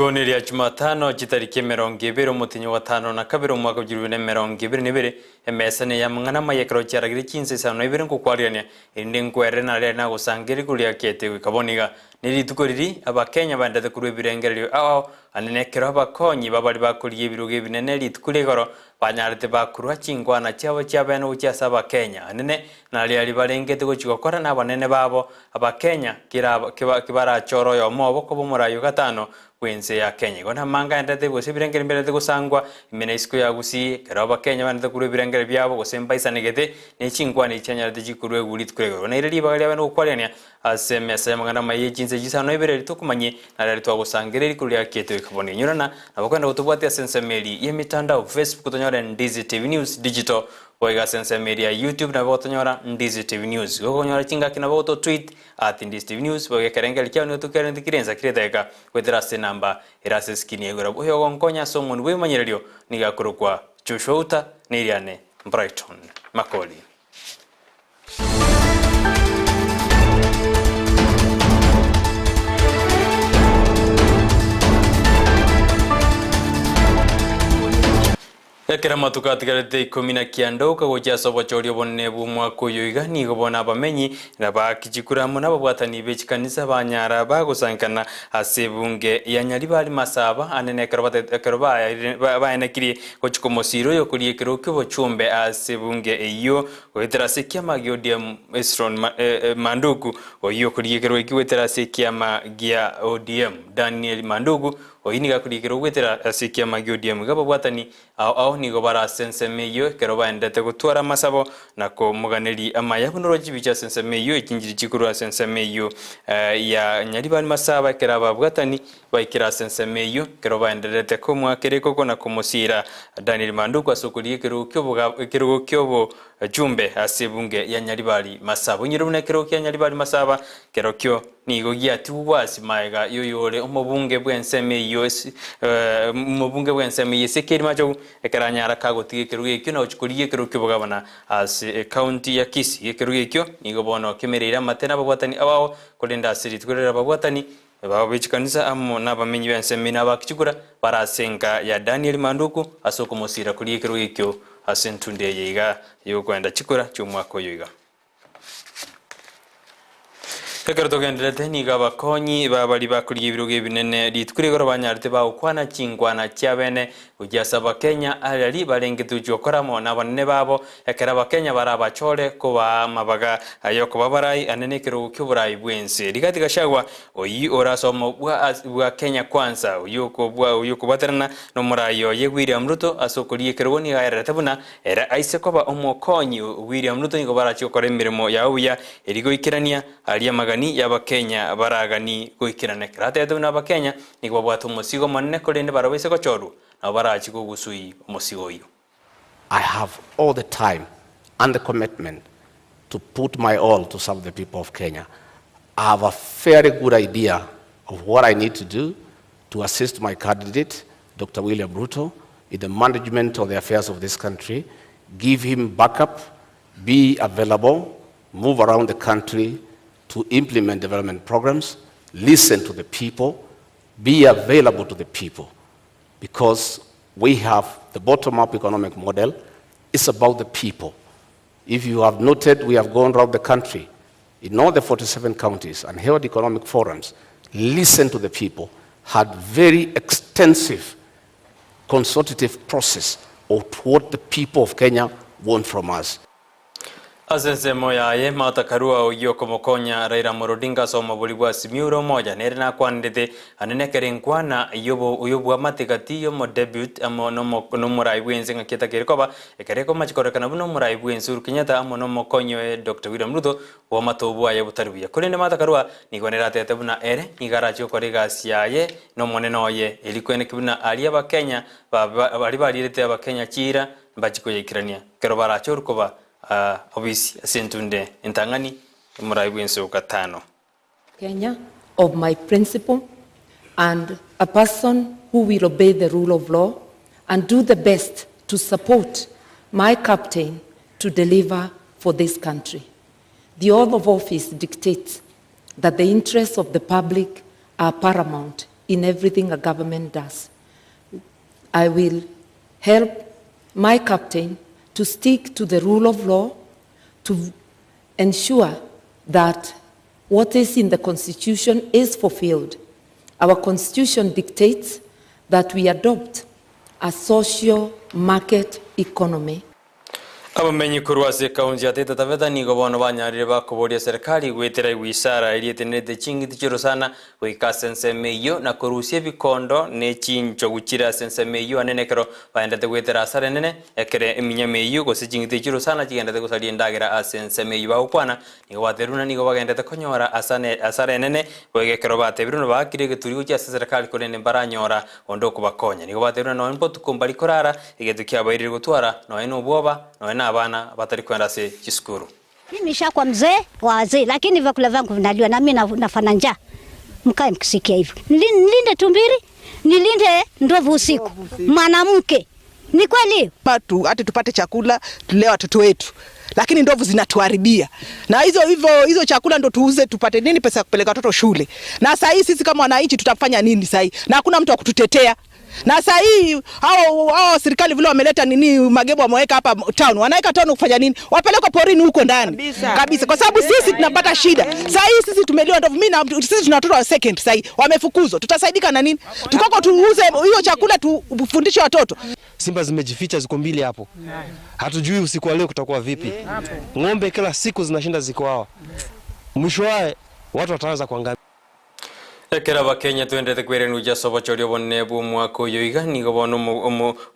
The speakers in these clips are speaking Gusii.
Bono eria Jumatano, chitariki 20 omotienyi o gatano na kabere omwaka bwa 2022, emesa neye amang'ana amaya ekero chiaragire chinsa isano na ibere nkokwarirania, erinde nkwerere nare nagosangereria igoro riakete goika bono iga. Ne rituko riria Abakenya baendete korwa ebirengererio ao ao, ande nekero abakonyi ba baria bakorigia ebirogo ebinene rituko ria igoro banyarete bakorwa chinkwana chiabo chiabene gochia ase Abakenya anene naria aria barengete gochia gokora nabanene babo Abakenya kera kibarachore oyomo obo koba omorai o gatano bw'ense ya Kenya. Igo namanga aenderete gose ebirengererio mbiarete gosangwa ime na isiko ya Gusii, ekero Abakenya baendete korwa ebirengererio biabo gose mbaisanegete ne chinkwana echi chianyarete chikorwa eguru rituko ri'igoro. Naire ribaga riabe nogokwarerania ase emesa y'amang'ana amaya ye chinsa chisano na ibere ritokomanyie naria ritwagosangereria rikuru riakiete goika bono. Inyorana nabo kwenda gotobwatia ase ensemo eria y'emitandao Facebook tonyore Ndizi TV News Digital Boigo ase ensemo eria ya YouTube nabo gotonyora Ndizi TV News. Gokonyora chingaki nabo goto tweet at Ndizi TV News boigo ekerengerio kiao nigo tokerente kire ensa kire edageka goetera ase enamba ere ase eskini ya igoro. Oyogonkonya ase omonu bw'ebimanyererio nigo akorokwa Joshua Uta na eriane Brighton Makori. Ekero amatuko atigarete ikomi na kianda oka gochia ase obochori obonene bw'omwaka oyo iga, nigo bono abamenyi, na baaki chikura amo nababwatani be chikanisa banyara bagosankana ase ebunge ya Nyaribari Masaba anene ekero bate ekero baenekirie gochia komosiira oyokoria ekero ki'obochumbe ase ebunge eyio goetera ase ekiama gia ODM Esron Manduku oyio okoria ekero ekio goetera ase ekiama gia ODM Daniel Manduku Oyio nigo akorikera ogwetera ase ekiama gi'ODM iga ababwatani ao ao nigo bare ase ensemo eyio ekero baendete gotwara amasabo na komoganeria amaya buna oroche chibicha ase ensemo eyio echinchiri chikorwa ase ensemo eyio ya Nyaribari Masaba ekero ababwatani baikire ase ensemo eyio ekero baendererete komoakera ekoko na komosiira Daniel Manduku ase okorigia ekerogo kioboga ekerogo kiobochumbe ase ebunge ya Nyaribari Masaba. Onyore buna ekerogo kia Nyaribari Masaba kerokio Nigo giatigwa ase magega y'oyore omobunge bw'ensemo eyio omobunge bw'ensemo eyio Ezekiel Machogu, ekero anyara kagotiga ekerogo ekio na gochia korigia ekerogo ki'obogabana ase ekaunti ya Kisii. Ekerogo ekio nigo bono kemereire amate nababwatani abao, korende ase rituko riria ababwatani bao be chikanisa amo nabamenyi b'ensemo eyio na abakichikura bare ase enka ya Daniel Manduku ase okomosiira korigia ekerogo ekio ase entunde eye iga y'okoenda chikura chi'omwaka oyo iga. Ekero togendererete, nigo abakonyi ba baria bakorigia ebirogo ebinene rituko rigoro banyarete bagokwana chinkwana chiabene gochia ase Abakenya aria barenge tochia gokora amo nabanene babo, ekero Abakenya barabachore kobaa amabaga ayokoba abarai ane nekerogo kioborai bwense. Rigathi Gachagua oyio ore ase omo bwa bwa Kenya Kwanza oyio okobua oyio okobwaterana nomorai oye William Ruto ase okorigia ekerogo nigo aererete buna Ere aise koba omokonyi o William Ruto nigo barachie gokora emeremo yabo buya erio goikerania aria amagani y'abakenya baragani goikerana. Ekero atebete buna abakenya nigo babwate omosigo omonene korende barabwo aise gochorwa nabo barachie kogusui omosigo oyio. I have all the time and the commitment to put my all to serve the people of Kenya. I have a fairly good idea of what I need to do to assist my candidate, Dr. William Ruto, in the management of the affairs of this country, give him backup, be available, move around the country to implement development programs, listen to the people, be available to the people, because we have the bottom-up economic model. It's about the people. If you have noted, we have gone around the country in all the 47 counties and held economic forums, listened to the people, had very extensive consultative process of what the people of Kenya want from us. Ase ensemo yaye, Martha Karua oyio okomokonya Raila Amolo Odinga ase omobori bwa Simiyu ore omoja nere nakwanerete anene ekero enkwana y'obwamate gati y'omodebut amo nomorai bwense ng'aki etakeire koba Ekero ekomachi kororekana buna omorai bw'ense Uhuru Kenyatta amo nomokonyi oye Doctor William Ruto bw'amato bwaye botari buya. Korende Martha Karua nigo nere atebete buna ere nigo arache gokora egasi yaye nomonene oye erio kweneki buna aria abakenya baria barierete abakenya chiira mbachi koyaikerania ekero barache orukoba obisi ase entunde entang'ani yomorai bw'ense ogatano. Kenya of my principle and a person who will obey the rule of law and do the best to support my captain to deliver for this country. The oath of office dictates that the interests of the public are paramount. in everything a government does. I will help my captain to stick to the rule of law, to ensure that what is in the constitution is fulfilled. Our constitution dictates that we adopt a social market economy. Abamenyi korwa ase ekaunti ya Taita Taveta nigo bono banyarire bakoboria serikali goetera ewisara eria etenerete ching'iti chi'orosana goika ase ensemo eyio na korusia ebikondo ne chinchogu chire ase ensemo eyio anene ekero baendete goetera asara enene ekero eminyama eyio gose ching'iti chi'orosana chigendete gosaria endagera ase ensemo eyio bagokwana Nigo batebirie buna nigo bagenderete konyora asara enene, boigo ekero batebirie buna baakire egeturi gochia ase eserekari korende mbaranyora onde okobakonya. Nigo batebirie buna nonya botuko mbari korara, egento kiabairire gotwara nonya nobwoba, nonya nabana batari koenda ase chisukuru. Mimi nishakuwa mzee wa wazee, lakini vyakula vyangu vinaliwa na mimi nafana njaa. Mkae mkisikia hivyo, nilinde tumbiri, nilinde ndovu usiku, mwanamke Ni kweli patu hata tupate chakula tulee watoto wetu, lakini ndovu zinatuharibia na hizo hivyo hizo chakula ndo tuuze tupate nini pesa ya kupeleka watoto shule. Na saa hii sisi kama wananchi tutafanya nini saa hii? Na hakuna mtu wa kututetea. Na saa hii hao hao serikali vile wameleta nini magebo wameweka hapa town, wanaweka town kufanya nini? Wapelekwe porini huko ndani kabisa, kabisa. Kwa sababu sisi tunapata shida saa hii, sisi tumeliwa ndovu. Mimi na sisi tuna watoto wa second saa hii wamefukuzwa, tutasaidika na nini? Tukoko tuuze hiyo chakula tufundishe watoto. Simba zimejificha ziko mbili hapo, hatujui usiku wa leo kutakuwa vipi. Ng'ombe kila siku zinashinda ziko hawa, mwisho wae watu wataanza kuangamia. Ekero Abakenya twenderete kwerenuja ase obochori obonene bw'omwaka oyo iga, nigo bono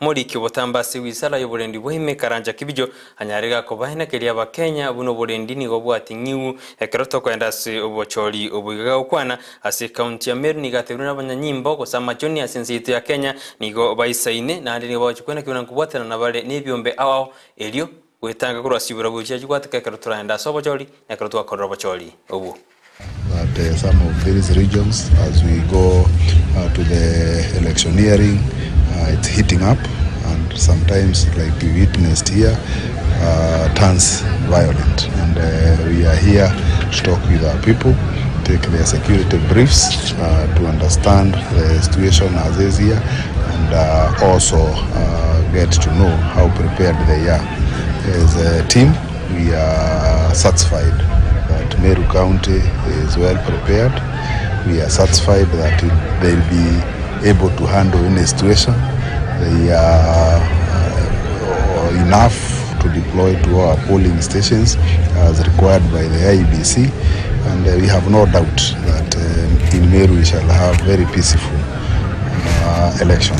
omoriki obotambe ase wisara y'oborendi bwa ime Karanja Kibijo anyare gakobaenekeria Abakenya buna oborendi nigo bwating'iwu ekero tokoenda ase obochori obo iga gagokwana ase ekaunti ya Meru nigo atebirie nabanyanyimbo gose amachoni ase ense yaito ya Kenya nigo baisaine naende nigo bagochia kwenekia buna nkobwaterana bare nebiombe ao ao erio gwetanga korwa ase oborabu chiachi gwateka ekero toraende ase obochori na ekero twakorire obochori obwo. That some of these regions as we go to the electioneering it's heating up and sometimes like we witnessed here turns violent and we are here to talk with our people take their security briefs to understand the situation as is here and also get to know how prepared they are. As a team we are satisfied that Meru County is well prepared. We are satisfied that they'll be able to handle any situation. They are uh, enough to deploy to our polling stations as required by the IEBC and uh, we have no doubt that um, in Meru we shall have very peaceful uh, election.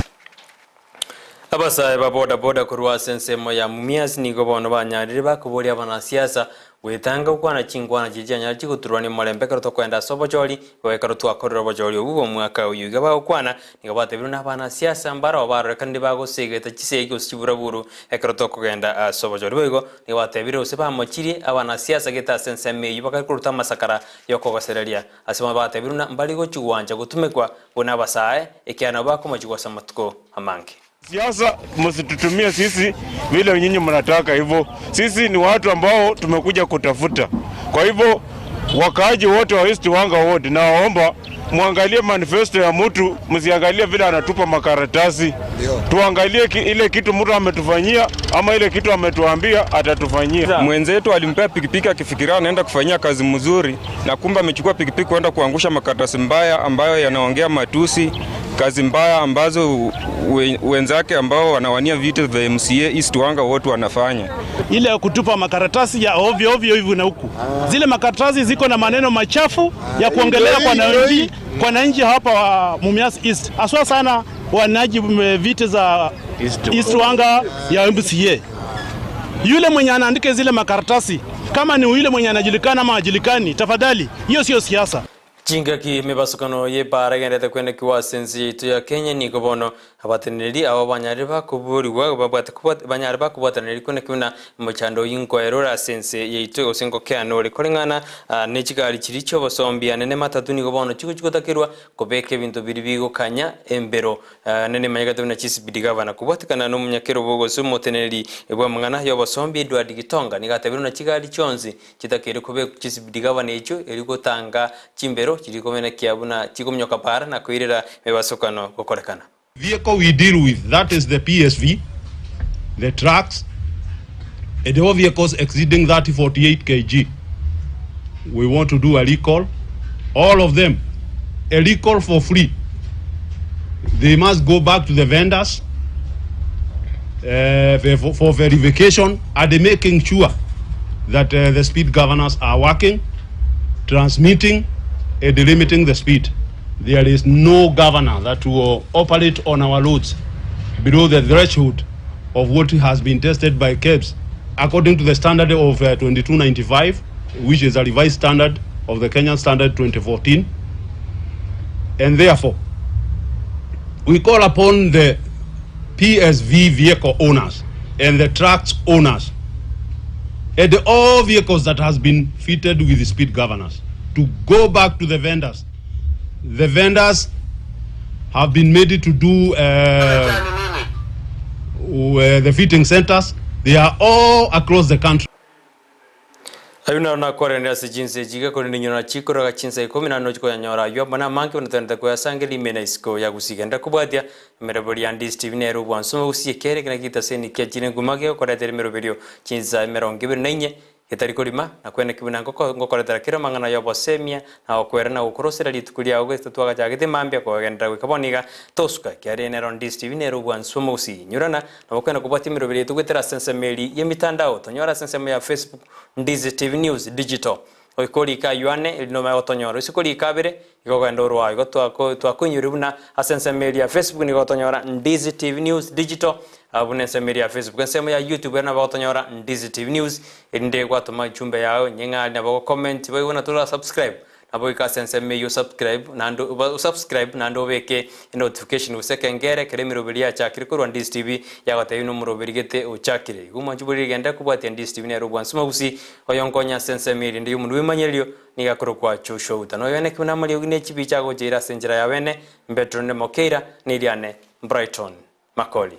Abasae ba boda boda korwa ase ensemo ya Mumias nigo bono banyarire bakoboria abanasiasa gwetanga gokwana chinkwana chiria chianyare chigoturwa nomorembe ekero tokoenda ase obochori igo ekero twakorire obochori obwo bw'omwaka oyio iga bagokwana nigo batebirwe na abanasiasa mbaroo barorekanire bagosegeta chisegi gose chiburaburu ekero tokogenda ase obochori boigo nigo batebire gose bamochirie abanasiasa gete ase ensemo eyio bakare koruta amasakara yokogosereria ase bono batebirwe buna mbari gochi gwancha gotumekwa buna abasae ekiagera nabo bakomochigwa ase amatuko amange. Siasa msitutumie sisi vile nyinyi mnataka hivyo. Sisi ni watu ambao tumekuja kutafuta. Kwa hivyo wakaaji wote wa East Wanga Ward, nawaomba muangalie manifesto ya mtu, msiangalie vile anatupa makaratasi. Tuangalie ki, ile kitu mtu ametufanyia ama ile kitu ametuambia atatufanyia. Mwenzetu alimpea pikipiki akifikiria anaenda kufanyia kazi mzuri, na kumbe amechukua pikipiki kwenda kuangusha makaratasi mbaya ambayo yanaongea matusi kazi mbaya ambazo wenzake ambao wanawania viti vya MCA East Wanga wote wanafanya. Ile ya kutupa makaratasi ya ovyo ovyo hivi na huku, zile makaratasi ziko na maneno machafu ya kuongelea kwa wananchi, kwa wananchi hapa wa Mumias East, haswa sana wanaji viti za East Wanga ya MCA. Yule mwenye anaandika zile makaratasi kama ni yule mwenye anajulikana ama hajulikani, tafadhali, hiyo sio siasa. Chingaki emebasokano y'ebaara egenderete kwenekigwa ase ense yaito ya Kenya nigo bono. Abateneneri abo banyare bakoborigwa babwate banyare bakobwatanera riko naki buna omochando oyio nkoera ore ase ense yaito gose ngokeana ore. Koreng'ana ne chigari chiria chi'obosombi ane nematatu nigo bono chigochi gotakerwa kobeka ebinto biria bigokanya embero ane nemanyegete buna chispeed governor. Kobwatekana nomonyakerogo gose omoteneneri bw'amang'ana y'obosombi Edward Gitonga nigo atebire buna chigari chionsi chitakeire kobekwa chispeed governor echio erio gotanga chimbero chiria komenekia buna chikominyoka para na koirera emebasokano gokorekana. Vehicle we deal with that is the PSV, the trucks and all vehicles exceeding 3048 kg. We want to do a recall, all of them, a recall for free. They must go back to the vendors uh, for, for verification and making sure that uh, the speed governors are working, transmitting and limiting the speed. There is no governor that will operate on our roads below the threshold of what has been tested by KEBS according to the standard of uh, 2295, which is a revised standard of the Kenyan standard 2014. And therefore, we call upon the PSV vehicle owners and the trucks owners and all vehicles that has been fitted with the speed governors to go back to the vendors. The vendors have been made to do the fitting centers. They are all across the country. Ayio naro nakwaranire ase chinsa echi iga, korende inwe nachikoroga chinsa ikomi na nochi koyanyora ayio amo namange buna togende koyasangereria ime na isiko ya gusii. Genda kobwatia emeroberio ya Ndizi TV nere obwansu gusii ekere ekina gitaseni kia chire nkuma gegokoretera emeroberio chinsa emerongo ebere na inye Getari korima, na kweneki buna ngokoretera kera amang'ana y'obosemia, na gokwera na gokorosera rituko riao gose twagachagete mambia kogenderera goika bono iga, tosuka, ekiagera eye nero Ndizi TV nere obwansu omogusii. Inyorana, nabo kwenda kobwatia emeroberi yaito goetera ase ensemo eria y'emitandao, tonyore ase ensemo ya Facebook, Ndizi TV News Digital. Goika orike ayio ane, erio nomanye gotonyora. Gose korika abere, igo ogende orwao. Igo twakoinyoria buna ase ensemo eria ya Facebook nigo gotonyora Ndizi TV News Digital, buna ensemo eria ya Facebook. Ensemo ya YouTube ere nabo gotonyora Ndizi TV News, erinde gwatoma echumbe yao nyeng'ari nabo ogo comment boigo na tora subscribe nabo goika ase ensemo eyio osubscribe naende osubscribe naende obeke enotification gose ekengere ekero emeroberi yachakire korwa Ndizi TV yagotebia buna omoroberi gete ochakire. Igo mwanche bori rigende kobwatia Ndizi TV nere obwansu magusi oyonkonya ase ensemo erinde y'omonwe bw'emanyererio Nigo akorokwa Joshua Uta. Noyo one buna amariogi ne chibicha agocha ire ase enchera ya bene, Mbetro ne Mokeira, ne Iriane, Brighton, Makori.